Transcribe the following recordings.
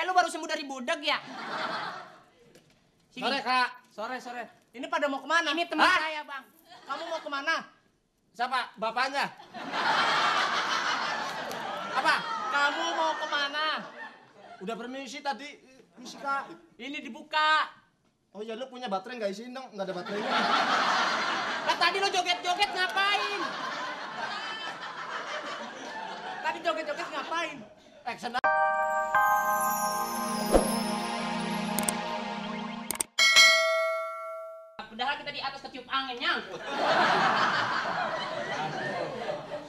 lu baru sembuh dari budak ya? Sini. Sore, Kak. Sore. Ini pada mau kemana? Ini teman saya, Bang. Kamu mau kemana? Siapa? Bapaknya? Apa? Kamu mau kemana? Udah permisi tadi. Misi, Kak. Ini dibuka. Oh iya, lu punya baterai nggak isiin dong? Nggak ada baterainya. Lah tadi lu joget-joget ngapain? Tadi joget-joget ngapain? Action. Padahal kita di atas ketiup anginnya.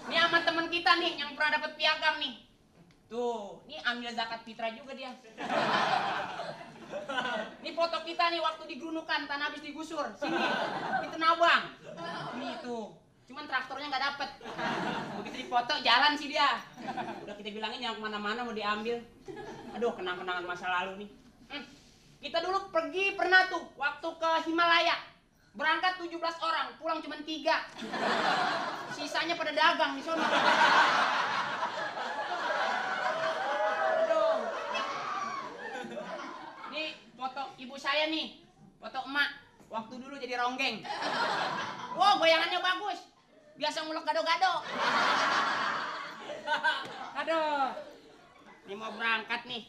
Ini sama teman kita nih yang pernah dapat piagam nih. Tuh, ini ambil zakat fitrah juga dia. Ini foto kita nih waktu digerunukan, tanah habis digusur. Sini, itu Nabang. Ini tuh, cuman traktornya nggak dapet. Begitu dipoto jalan sih dia. Udah kita bilangin jangan kemana-mana mau diambil. Aduh, kenang-kenangan masa lalu nih. Kita dulu pergi pernah tuh waktu ke Himalaya. Berangkat 17 orang, pulang cuma 3. Sisanya pada dagang di sono. Aduh. Nih foto ibu saya nih, foto emak waktu dulu jadi ronggeng. Wow, goyangannya bagus. Biasa ngulek gado-gado. Aduh. Ini mau berangkat nih.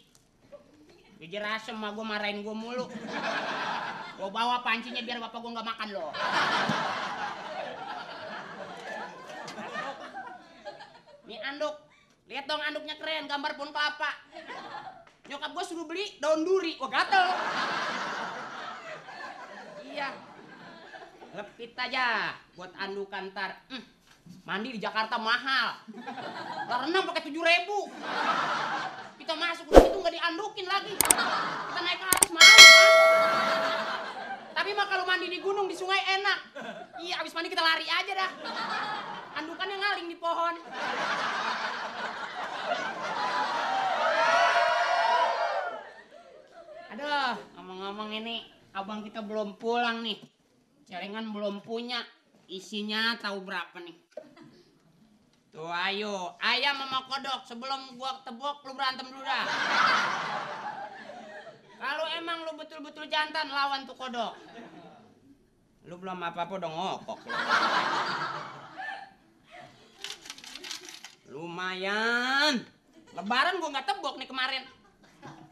Jujur asem mah gue marahin gue mulu. Gue bawa pancinya biar bapak gue nggak makan loh. Nih anduk. Lihat dong anduknya keren, gambar pohon kelapa. Nyokap gue suruh beli daun duri. Wah gatel. Iya. Lepit aja buat andukan ntar. Mandi di Jakarta mahal. Lah renang pakai 7.000. Kita masuk ke situ nggak diandukin lagi. Kita naik ke atas mahal, Pak. Tapi mah kalau mandi di gunung, di sungai enak. Iya, abis mandi kita lari aja dah. Andukannya ngaling di pohon. Aduh, ngomong-ngomong ini, abang kita belum pulang nih. Celengan belum punya. Isinya tahu berapa nih? Tuh ayo, ayam sama kodok sebelum gua tebok lu berantem dulu dah. Kalau emang lu betul-betul jantan lawan tuh kodok. Lu belum apa-apa udah ngokok. Lumayan. Lebaran gua nggak tebok nih kemarin.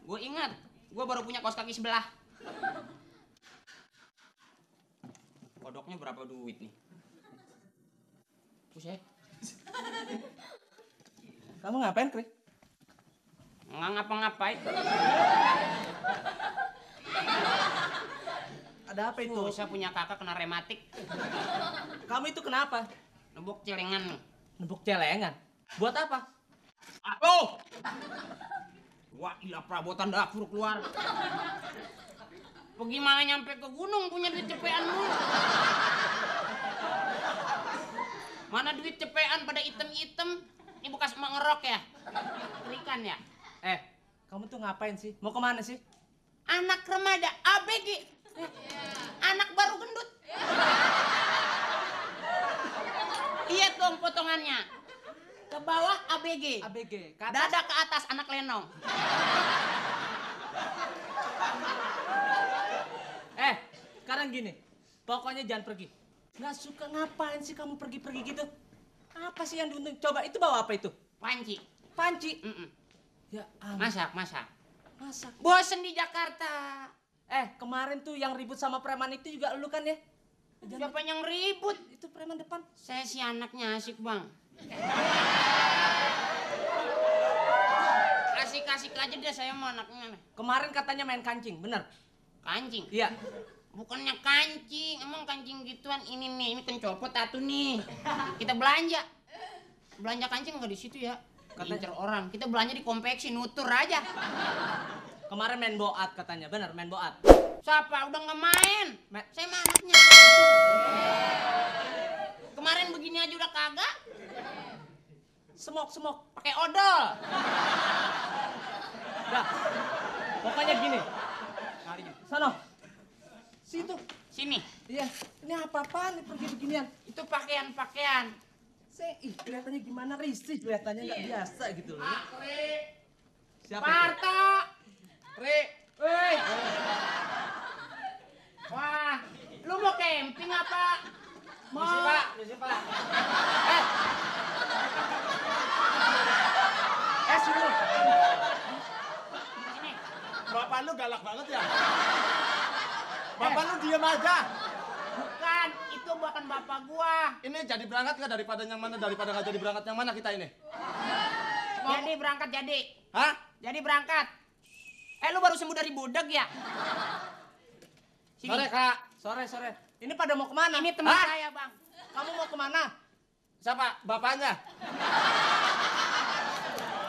Gua ingat, gua baru punya kaos kaki sebelah. Kodoknya berapa duit nih? Buset. Kamu ngapain, Kri? Nggak ngapa-ngapain. Ada apa itu? Saya punya kakak kena rematik. Kamu itu kenapa? Nebuk celengan nih. Nebuk celengan? Buat apa? Oh! Wah, ilah perabotan dapur keluar. Bagaimana nyampe ke gunung punya duit cepean mulu? Mana duit cepean pada item-item? Ini bekas emak ngerok ya? Ikan ya? Kamu tuh ngapain sih? Mau kemana sih? Anak remaja ABG. Anak baru gendut. Lihat dong potongannya. Ke bawah ABG. ABG. Ke atas? Dada ke atas anak lenong. Sekarang gini. Pokoknya jangan pergi. Nggak suka ngapain sih kamu pergi-pergi gitu? Apa sih yang diuntung? Coba itu bawa apa itu? Panci. Panci. Ya Masak. Masak. Bosen di Jakarta. Kemarin tuh yang ribut sama preman itu juga lu kan ya? Siapa yang ribut? Itu preman depan. Saya si anaknya asik, Bang. Asik-asik aja deh saya mau anaknya. Kemarin katanya main kancing, bener? Kancing? Iya. Bukannya kancing, emang kancing gituan ini kencopot atuh nih. Kita belanja. Belanja kancing nggak di situ ya? Incer orang. Kita belanja di konveksi, nutur aja. Kemarin main boat katanya, bener main boat. Siapa? Udah nggak main. Saya mah anaknya. Kemarin begini aja udah kagak. Semok. Pakai odol. Dah. Pokoknya gini. Sono. Situ. Sini. Iya. Ini apa-apaan nih pergi beginian? Itu pakaian. Kelihatannya gimana risih, kelihatannya nggak biasa gitu loh. Akri. Siapa? Parto. Kri. Woi. Wah, lu mau camping apa? Misi Pak, misi Pak. Sini. Sini. Bapak lu galak banget ya? Bapak lu diem aja. Bukan, itu bukan bapak gua. Ini jadi berangkat nggak daripada yang mana? Daripada nggak jadi berangkat yang mana kita ini? Jadi berangkat jadi. Hah? Jadi berangkat. Lu baru sembuh dari budak ya? Sini. Sore Kak. Sore. Ini pada mau kemana? Ini teman saya, Bang. Kamu mau kemana? Siapa? Bapaknya?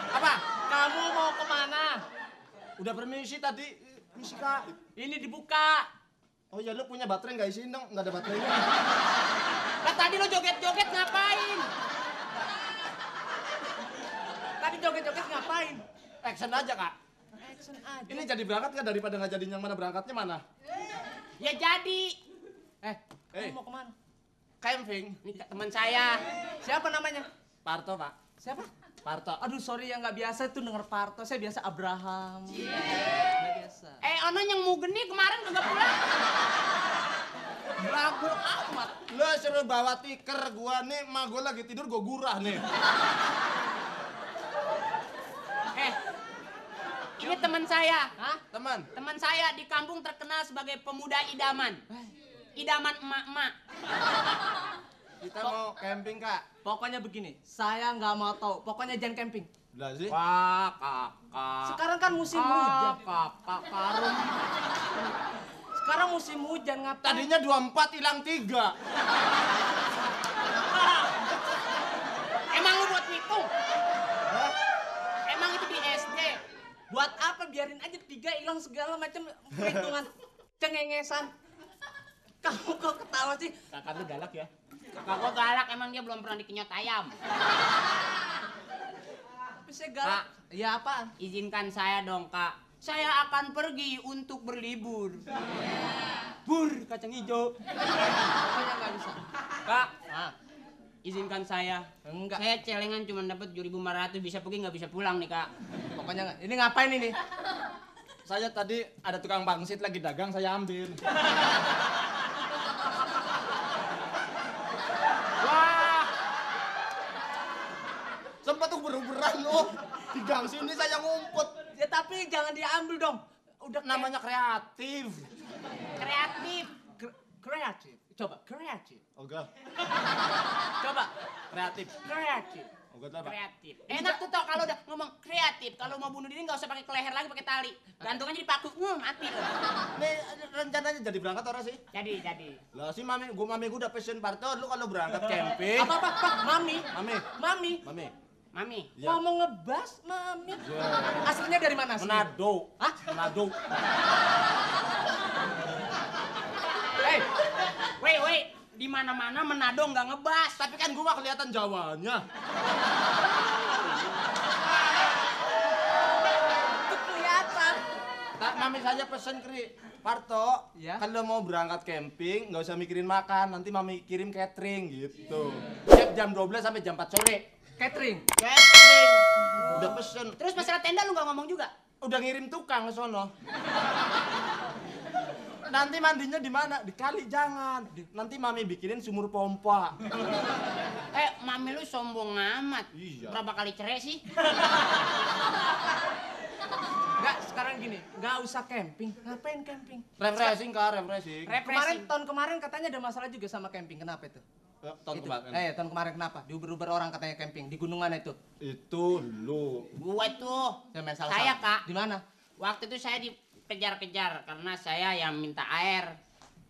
Apa? Kamu mau kemana? Udah permisi tadi. Misi Kak. Ini dibuka. Oh ya lu punya baterai nggak isiin dong? Nggak ada baterainya. Lah tadi lo joget-joget ngapain? Tadi joget-joget ngapain? Action aja Kak. Action aja. Ini jadi berangkat nggak daripada nggak jadi yang mana berangkatnya mana? Ya jadi. Kamu mau kemana? Camping. Ini teman saya. Siapa namanya? Parto Pak. Siapa? Parto. Aduh sorry ya nggak biasa tuh denger Parto. Saya biasa Abraham. Nggak biasa. Ono yang mau geni kemarin kagak pulang. Lagu amat. Lu suruh bawa tiker gua nih, emak gua lagi tidur gua gurah nih. Ini teman saya. Hah? Teman. Teman saya di kampung terkenal sebagai pemuda idaman. Idaman emak-emak. Kita mau camping Kak. Pokoknya begini, saya nggak mau tahu. Pokoknya jangan camping. Lah sih. Wah, kakak. Sekarang kan musim hujan. Kakak Karung. Sekarang musim hujan ngapain? Tadinya 24 hilang 3. Emang lu buat ngitung? Hah? Emang itu di SD? Buat apa? Biarin aja 3 hilang segala macam perhitungan cengengesan. Kamu kok ketawa sih? Kakak lu galak ya. Kakak gua galak, emang dia belum pernah dikenyot ayam. Tapi saya galak. Ya apaan? Izinkan saya dong, Kak. Saya akan pergi untuk berlibur. Bur, kacang hijau. Pokoknya nggak bisa. Kak, Ah, izinkan saya. enggak. Saya celengan cuma dapat 7.500, bisa pergi nggak bisa pulang nih, Kak. Pokoknya nggak. Ini ngapain ini? Saya tadi ada tukang pangsit lagi dagang, saya ambil. Wah, Sempat tuh beruberan loh. Di gang sini saya ngumpet. Ya tapi jangan diambil dong. Udah Namanya kreatif. kreatif. kreatif. Coba kreatif. Oke. Coba Kreatif. kreatif. Oke lah Pak. Kreatif. Enak tuh toh kalau udah ngomong kreatif. Kalau mau bunuh diri nggak usah pakai leher lagi, pakai tali. Gantungannya dipaku, mati tuh. Nih rencananya jadi berangkat orang sih? Jadi. Lah si mami gua udah pesen Parto, lu kalau berangkat camping. Apa? Mami. Mami. Mami. Mami. Mami. Ya. Mau ngebas Mami. Ya. Aslinya dari mana aslinya? Manado. Hah? Manado. Wait. Di mana-mana Manado nggak ngebas. Tapi kan gua mah kelihatan Jawanya. Itu kelihatan. Mami saja pesen Parto, Ya. kalau mau berangkat camping nggak usah mikirin makan, nanti mami kirim catering gitu. Siap jam 12 sampai jam 4 sore. Catering. Catering. Udah pesen. Terus masalah tenda lu nggak ngomong juga? Udah ngirim tukang ke sono. Nanti mandinya di mana? Di kali jangan. Nanti mami bikinin sumur pompa. Mami lu sombong amat. Iya. Berapa kali cerai sih? Enggak, sekarang gini, nggak usah camping. Ngapain camping? Refreshing Kak, refreshing. Tahun kemarin katanya ada masalah juga sama camping. Kenapa itu? Tahun Itu. kemarin. Tahun kemarin kenapa? Diuber-uber orang katanya camping di gunungan itu. Itu lu. Gua tuh. Masalah. Saya, Kak. Di mana? Waktu itu saya dikejar-kejar karena saya yang minta air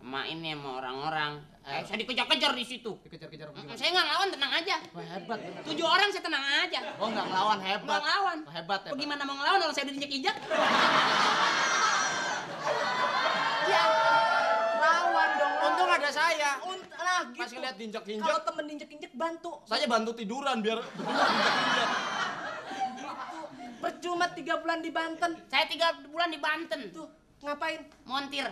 sama ini sama orang-orang. Saya dikejar-kejar di situ. Dikejar-kejar Mm-mm, saya nggak ngelawan, tenang aja. Wah, hebat. 7 orang saya tenang aja. Oh, nggak ngelawan, hebat. Nggak ngelawan. Oh, hebat. Bagaimana mau ngelawan kalau saya udah diinjek-injek? Ya, lawan dong. Untung ada saya. Nah, gitu. Pas ngeliat diinjek-injek. Kalau temen diinjek-injek bantu. Saya bantu tiduran biar berdua diinjek-injek. Percuma 3 bulan di Banten. Saya 3 bulan di Banten. Tuh, ngapain? Montir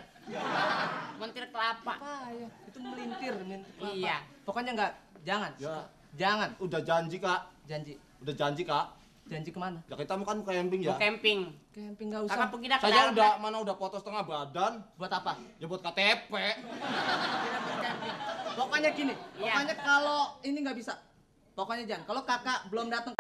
kelapa. Apa ya? Itu melintir kelapa. Iya. Pokoknya jangan. Ya. Jangan. Udah janji Kak. Janji. Udah janji Kak. Janji kemana? Ya kita kan camping Mau ya. camping. Camping nggak usah. Kakak pergi dah ke Saya dalam. udah udah foto setengah badan. Buat apa? Ya buut KTP. Pokoknya gini, Iya. pokoknya kalau ini nggak bisa. Pokoknya Jan, kalau kakak belum datang